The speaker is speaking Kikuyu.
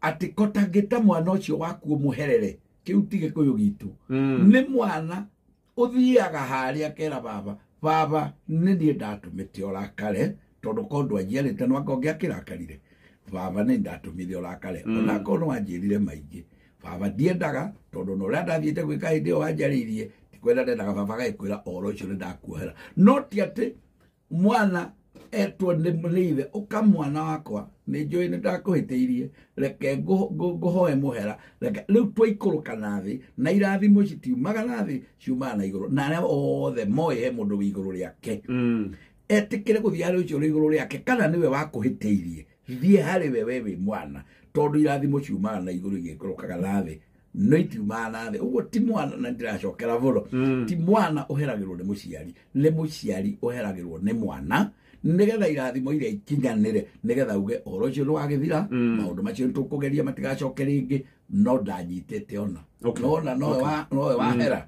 Atĩ kotangĩta mwana ũcio waku ũmũherere, kĩu ti Gĩkũyũ gitũ. Nĩ mwana ũthiaga harĩa akera baba, baba nĩ niĩ ndatũmĩte ũrakare, tondũ korwo ndwanjiarĩte no anga ũngĩakĩrakarire. Baba nĩ ndatũmire ũrakare, onakorwo nĩ wanjĩrire maingĩ, baba ndiendaga, tondũ na ũrĩa ndathiĩte gwĩka hĩndĩ ĩyo wanjarĩirie tikwenda ndendaga. Baba agagĩkwĩra ũhoro ũcio nĩ ndakuohera, no ti atĩ mwana etwo nĩ ithe, ũka mwana wakwa, nĩ njũĩ nĩ ndakũhĩtĩirie, reke ngũhoe mũhera, reke rĩu twaikũrũka na thĩ. Na irathimo citiumaga na thĩ, ciumaga na igũrũ, na arĩa othe moĩ he mũndũ wĩ igũrũ rĩake, etĩkĩre gũthiĩ harĩ ũcio ũrĩ igũrũ rĩake, kana nĩwe wakũhĩtĩirie, thiĩ harĩ we, we wĩ mwana, tondũ irathimo ciumaga na igũrũ igĩikũrũkaga na thĩ, no itiumaga na thĩ. Ũguo ti mwana, na ndĩracokera mũno, ti mwana ũheragĩrwo nĩ mũciari, nĩ mũciari ũheragĩrwo nĩ mwana, nĩgetha irathimo iria ikinyanĩre, nĩgetha uge ũhoro ũcio nĩ wagĩthira, maũndũ macio nĩ tũkũgeria matigacoke rĩngĩ, no ndanyitĩte ona nona nowe nowe wahera.